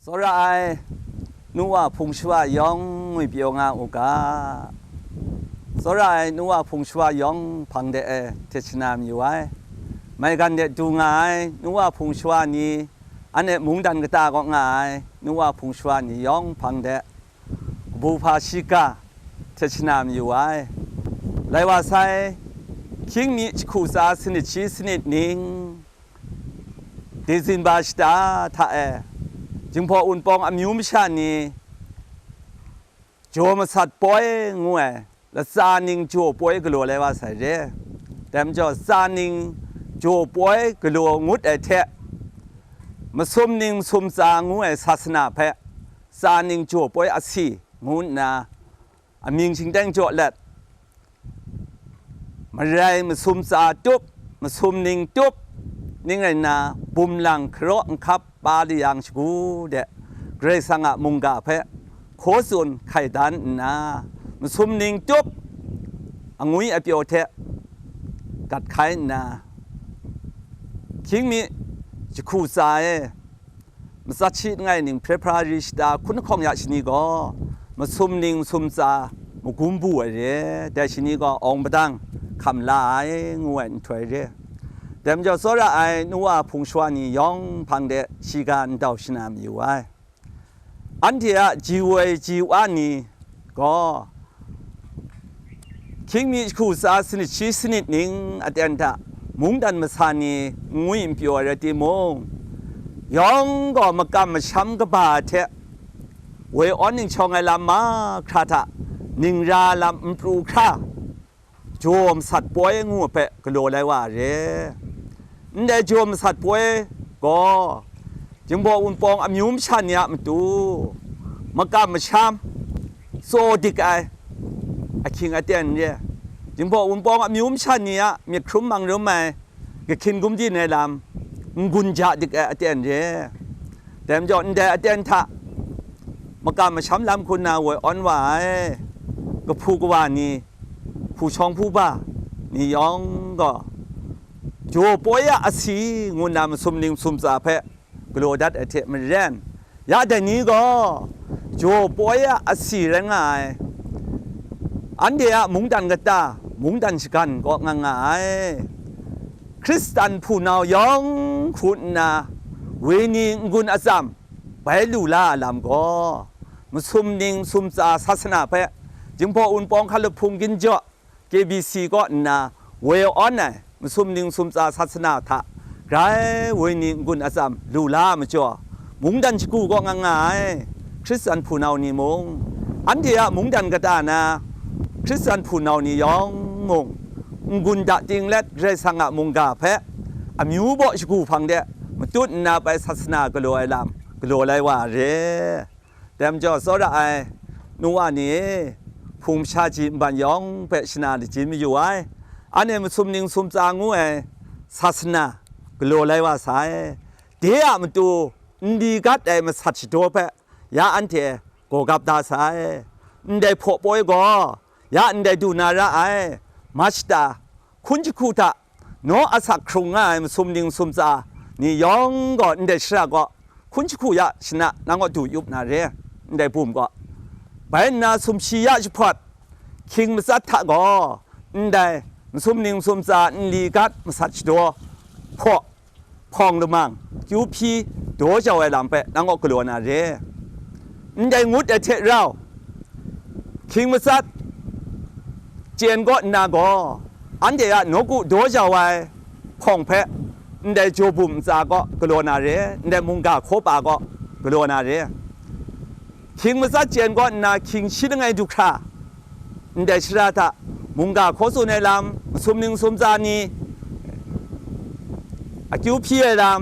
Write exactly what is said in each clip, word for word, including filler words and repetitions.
Tsawra ai nu wa hpung shawa yawng ngwi pyaw nga u ga. Tsawra ai nu wa hpung shawa yawng hpang de e hte shana mayu ai. Maigan de du nga ai nu wa hpung shawa ni, anhte mungdan kata kaw nga ai nu wa hpung shawa ni yawng hpang de, kabu hpa shiga hte shana mayu ai. Lai wa sai, hkying mi jahku tsa sanit shi sanit ning, Dizinba shata hta e, Jinghpaw Wunpawng amyu masha ni jaw masat poi ngu ai, latsa ning jaw poi galaw lai wa sai re. Dai majaw, latsa ning jaw poi galaw ngut ai hte, masum ning masum tsa ngu ai sasana hpe, latsa ning jaw poi asi ngu nna, amying shingteng jaw let, marai masum tsa tup, masum ning tup, ning rai nna, bum lang hkaraw nhkap pa layang shagu de, Karai Kasang a mungga hpe hkaw tsun hkai dan nna, masum ning tup angwi apyaw hte gat hkai nna, hkying mi jahku tsa e, matsat shi langai ning hpre hpra ri shata hkun lahkawng ya shani gaw, masum ning masum tsa magum bu ai re, dai shani gaw awng padang hkam la ai, ngu ai nhtoi re. Dai majaw, tsawra ai nu wa hpung shawa ni yawng hpang de shiga ndau shana mayu ai. Anhte a ji woi ji wa ni gaw, hkying mi jahku tsa sanit shi sanit ning aten hta mungdan masa ni n ngwi n pyaw ai rai timung, yawng gaw makam masham kaba ai hte, woi awn ning shawng ai lam mahkra hta ningra lam n pru hkra, jaw masat poi ngu ai hpe galaw lai wa ai re. Ndai jaw masat poi gaw, Jinghpaw Wunpawng amyu masha ni a matu makam masham tsaw dik ai ahkying aten re. Jinghpaw Wunpawng amyu masha ni a myit hkrum mang rum ai gahkyin gumdin ai lam n-gun ja dik ai aten re. Dai majaw, ndai aten hta makam masham lam hku nna woi awn wa ai kahpu kawa ni, hpu shawng hpu ba ni yawng gaw, jaw poi a asi ngu nna masum ning masum tsa hpe galaw dat ai hte maren, ya dai ni gaw jaw poi a asi rai nga ai, anhte a mungdan kata, mungdan shagan kaw nga nga ai, Hkristan hpunau yawng hku nna, wenyi n-gun atsam bai lu la ai lam gaw, masum ning masum tsa sasana hpe Jinghpaw Wunpawng hkalup hpung ginjaw, K B C kaw nna woi awn ai masum ning masum tsa sasana hta grai wenyi n-gun atsam lu la ai majaw, mungdan shagu kaw nga nga ai Hkristan hpunau ni mung, anhte a mungdan kata na Hkristan hpunau ni yawng mung, n-gun da ting let Karai Kasang a mungga hpe amyu baw shagu hpang de matut nna bai sasana galaw ai lam galaw lai wa ai re. Dai majaw, tsawra ai nu wa ni e, hpung masha ji nban yawng hpe shana lajin mayu ai, anhte masum ning masum tsa ngu ai sasana galaw lai wa sai. De a matu nli gat ai masat shadaw hpe ya anhte gaw gap da sai. Ndai hpaw poi gaw ya ndai du na ra ai, mashta hkun jahku hta naw asak hkrung nga ai masum ning masum tsa ni yawng gaw ndai shara gaw hkun jahku ya shana nang gaw du yup na re, ndai bum gaw. Bai nna sumshi ya jahpawt, hkying matsat hta gaw ndai masum ning masum tsa nli gat masat shadaw hpaw hpawng lamang, kyu hpyi daw jau ai lam hpe nang gaw galaw na re. Ndai ngut ai hte rau, hkying matsat chyen kaw nna gaw, anhte a nawku daw jau ai hpawng hpe, ndai jaw bum ntsa kaw galaw na re, ndai mungga hkaw pa kaw galaw na re. Hkying matsat chyen kaw nna hkying shi langai du hkra, ndai shara hta mungga hkaw tsun ai lam, masum ning masum tsa ni akyu hpyi ai lam,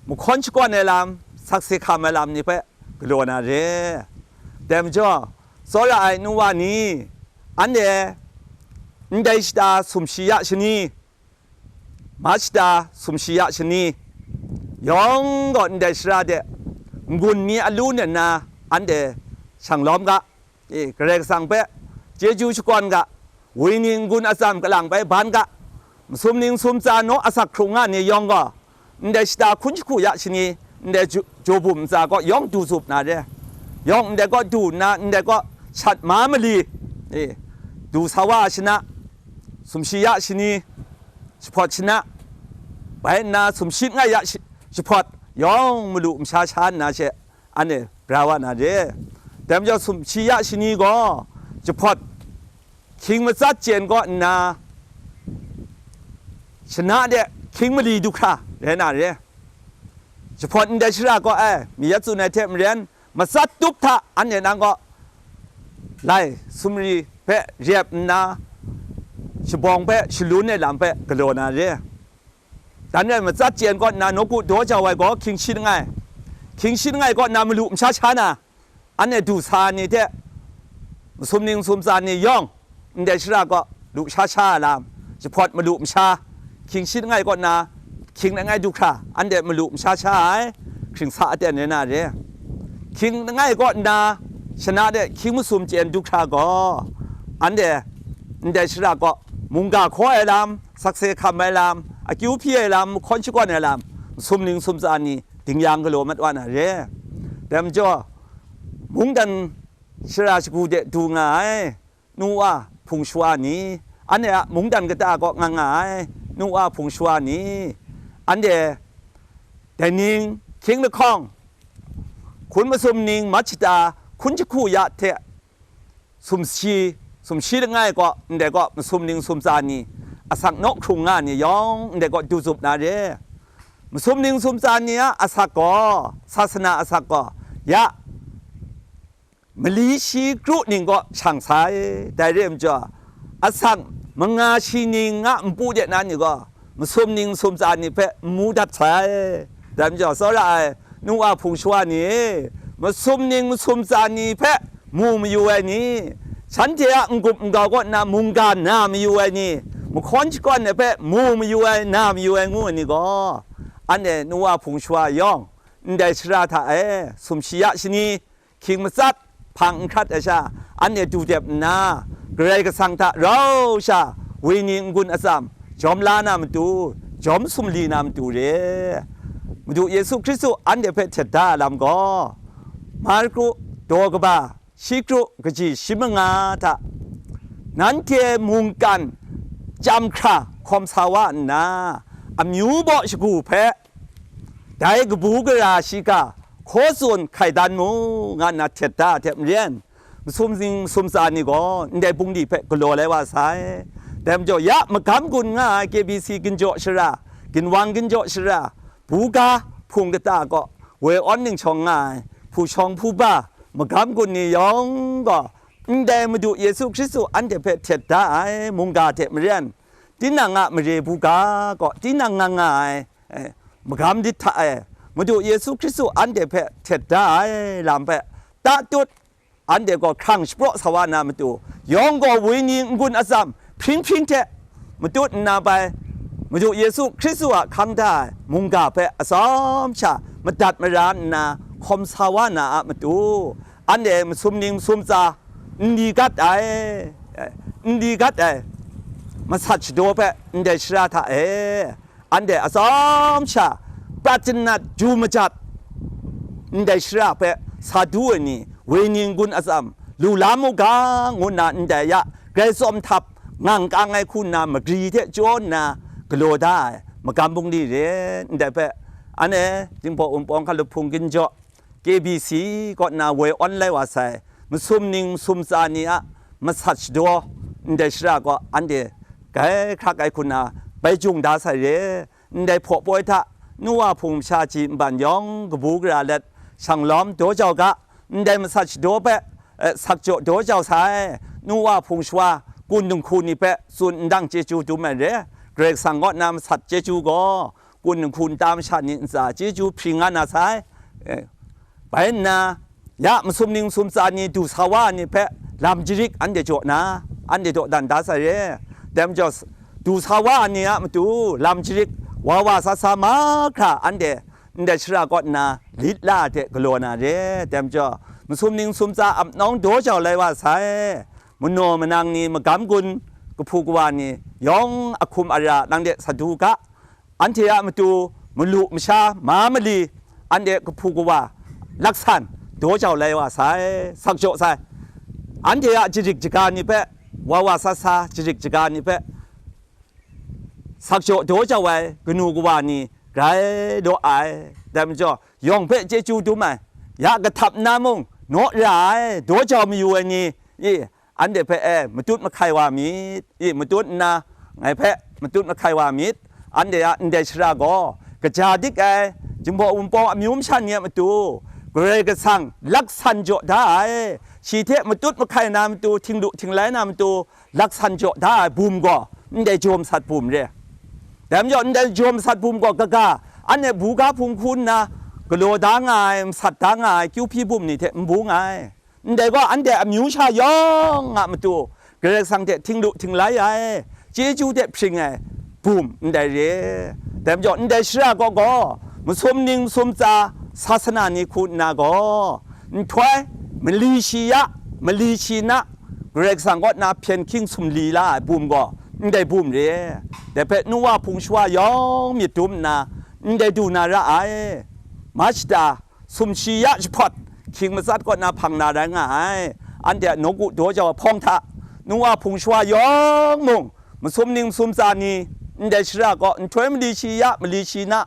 mahkawn shakawn ai lam, sakse hkam ai lam ni hpe galaw na re. Dai majaw, tsawra ai nu wa ni, anhte ndai shata sumshi ya shani, mashta sumshi ya shani yawng gaw ndai shara de n-gun mi alu nna anhte shang lawm ga, e, Karai Kasang hpe chyeju shakawn ga, wenyi n-gun atsam kalang bai ban ga, masum ning masum tsa naw asak hkrung nga ni yawng gaw, ndai shata hkun jahku ya shani ndai ju- jawbum ntsa kaw yawng du zup na re. Yawng ndai kaw du nna, ndai kaw shat ma mali, e, du sa wa ai shana, sumshi ya shani, jahpawt shana, bai nna sumshi langai ya shi- jahpawt yawng malu masha sha nna she, anhte bra wa na re. Dai majaw sumshi ya shani gaw jahpawt hkying matsat chyen kaw nna, shana de hkying mali du hkra rai na re. Jahpawt ndai shara kaw ai, mi ya tsun ai hte maren, matsat tup hta anhte nang kaw lai sumri hpe rep nna, shabawng hpe shalun ai lam hpe galaw na re. Dan rai matsat chyen kaw nna nawku daw jau ai gaw hkying shi langai, hkying shi langai kaw nna malu masha sha na, anhte du sa ai ni hte masum ning masum tsa ni yawng, ndai shara kaw lu sha sha ai lam, jahpawt malu masha, hkying shi langai kaw nna hkying langai du hkra anhte malu masha sha ai, hkying sa aten rai na re. Hkying langai kaw nna shana de hkying masum chyen du hkra gaw, anhte ndai shara kaw mungga hkaw ai lam, sakse hkam ai lam, akyu hpyi ai lam, mahkawn shakawn ai lam, masum ning masum tsa ni ding yang galaw mat wa na re. Dai majaw, mungdan shara shagu de du nga ai nu wa hpung shawa ni, anhte a mungdan kata kaw nga nga ai nu wa hpung shawa ni, anhte dai ning hkying lahkawng, hkun masum ning mat shata hkun jahku ya hte sumshi, sumshi langai kaw, ndai kaw masum ning masum tsa ni asak naw hkrung nga ni yawng ndai kaw du zup na re. Masum ning masum tsa ni a asak gaw, sasana asak gaw, ya mali shi kru ning kaw shang sai. Dai re ai majaw, asak manga shi ning a npu de na ni gaw, masum ning masum tsa ni hpe n mu dat sai. Dai majaw, tsawra ai nu wa hpung shawa ni, masum ning masum tsa ni hpe mu mayu ai ni, shanhte a n-gup n-gau kaw nna mungga na mayu ai ni, mahkawn shakawn ai hpe mu mayu ai, na mayu ai ngu ai ni gaw, anhte nu wa hpung shawa yawng, ndai shara hta e sumshi ya shani, hkying matsat, hpang n hkrat ai sha, anhte du dep nna, Karai Kasang hta rau sha, wenyi n-gun atsam, jawm la na matu, jawm sumli na matu re. Madu Yesu Hkristu anhte hpe htet da ai lam gaw, Marku daw kaba shi kru kaji shi manga hta, nanhte mungkan chyam hkra hkawm sa wa nna, amyu baw shagu hpe, dai kabu gara shiga hkaw tsun hkai dan mu, nga nna htet da ai hte maren, masum ning masum tsa ni gaw ndai bungli hpe galaw lai wa sai. Dai majaw, ya magam gun nga ai K B C ginjaw shara, ginwang ginjaw shara, buga hpung kata kaw woi awn ning shawng nga ai hpu shawng hpu ba magam gun ni yawng gaw, ndai Madu Yesu Hkristu anhte hpe htet da ai mungga hte maren, tinang a mare buga kaw tinang nga nga ai, eh, magam dit hta e, Madu Yesu Hkristu anhte hpe htet da ai lam hpe tatut, anhte gaw hkrang shapraw sa wa na matu, yawng gaw wenyi n-gun atsam hpring hpring hte matut nna bai, Madu Yesu Hkristu a hkang da ai mungga hpe atsawm sha madat mara nna hkawm sa wa na a matu, anhte masum ning masum tsa n li gat ai, n li gat ai masat shadaw hpe ndai shara hta e, anhte atsawm sha prat janat ju majat ndai shara hpe sa du ai ni, wenyi n-gun atsam lu la mu ga, ngu nna ndai ya grai tsawm htap ngang kang ai hku nna magri hte chyaw nna galaw da ai magam bungli re, ndai hpe, anhte Jinghpaw Wunpawng Hkalup Hpung Ginjaw, K B C kaw nna woi awn lai wa sai, masum ning masum tsa ni a masat shadaw ndai shara kaw anhte grai hkrak ai hku nna bai jung da sai re. Ndai hpaw poi hta, nu wa hpung masha ji nban yawng kabu gara let, shang lawm daw jau ga, ndai masat shadaw hpe, eh, sak jaw daw jau sai, nu wa hpung shawa, kun dinghku ni hpe tsun ndang chyeju dum ai re. Karai Kasang kaw nna masat chyeju gaw, kun dinghku nta masha ni ntsa chyeju hpring nga na sai. Eh, bai nna, ya masum ning masum tsa ni du sa wa ai ni hpe lam jarik anhte jaw na, anhte dawdan da sai re. Dai majaw, du sa wa ai ni a matu lam jarik wa wa sa sa mahkra anhte ndai shara kaw nna lit la ai hte galaw na re. Dai majaw, masum ning masum tsa ap nawng daw jau lai wa sai, manaw manang ni, magam gun kahpu kawa ni yawng a hkum ara nang de sa du ga, anhte a matu malu masha ma mali, anhte kahpu kawa laksan daw jau lai wa sai, sak jaw sai. Anhte a jarik jaga ni hpe, wa wa sa sa jarik jaga ni hpe, sak jaw daw jau ai kanu kawa ni grai daw ai. Dai majaw, yawng hpe chyeju dum ai, ya kahtap na mung naw ra ai, daw jau mayu ai ni, i, anhte hpe e matut mahkai wa myit, i, matut nna, ngai hpe matut mahkai wa myit. Anhte a ndai shara gaw kaja dik ai, Jinghpaw Wunpawng amyu masha ni a matu, Karai Kasang laksan jaw da ai, shi hte matut mahkai na matu, htinglu htinglai na matu, laksan jaw da ai bum gaw ndai jaw masat bum re. Dai majaw, ndai jaw masat bum gaw kaga, anhte buga hpung hku nna galaw da nga ai, masat da nga ai, kyu hpyi bum ni hte n bung ai. Ndai gaw, anhte amyu sha yawng a matu, Karai Kasang hte htinglu htinglai ai, chyeju hte hpring ai bum ndai re. Dai majaw, ndai shara kaw gaw, masum ning masum tsa, sasana ni hku nna gaw, nhtoi, mali shi ya, mali shi na, Karai Kasang kaw na hpyen hkying sumli la ai bum gaw, ndai bum re. Dai hpe nu wa hpung shawa yawng myit dum nna, ndai du na ra ai. Mashta, sumshi ya jahpawt, hkying matsat kaw na hpang na rai nga ai. Anhte a nawku daw jau ai hpawng hta, nu wa hpung shawa yawng mung, masum ning masum tsa ni, ndai shara kaw nhtoi mali shi ya, mali shi na,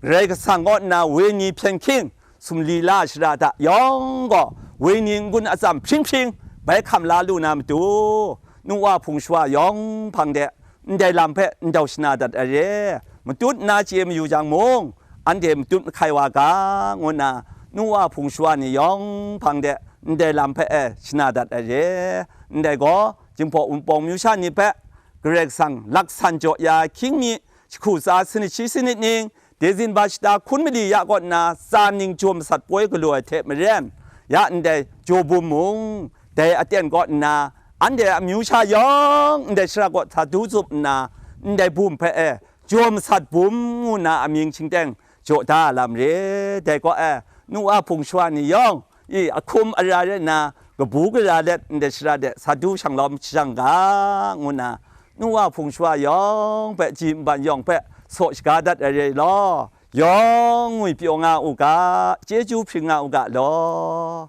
Karai Kasang kaw nna wenyi hpyen hkying, sumli la shara hta yawng gaw, wenyi n-gun atsam hpring hpring bai hkam la lu na matu, nu wa hpung shawa yawng hpang de, ndai lam hpe ndau shana dat ai re. Matut nna chye mayu jang mung, anhte matut mahkai wa ga, ngu nna nu wa hpung shawa ni yawng hpang de ndai lam hpe e shana dat ai re. Ndai gaw, Jinghpaw Wunpawng amyu sha ni hpe Karai Kasang laksan jaw ya ai hkying mi, jahku tsa sanit shi sanit ning, dezin ba shata hkun mali ya kaw nna tsa ning jaw masat poi galaw ai hte maren, ya ndai jaw bum mung, dai aten kaw nna, anhte a amyu sha yawng ndai shara kaw sa du tsup nna, ndai bum hpe e jaw masat bum ngu nna amying shingteng jaw da lam re. Dai kaw e, nu wa hpung shawa ni yawng, i, ahkum ara rai nna, kabu gara let ndai shara de sa du shanglawm shajang ga, ngu nna, nu wa hpung shawa yawng hpe, ji nban yawng hpe saw shaga dat ai re law, yawng ngwi pyaw nga u ga, chyeju hpring nga u ga law.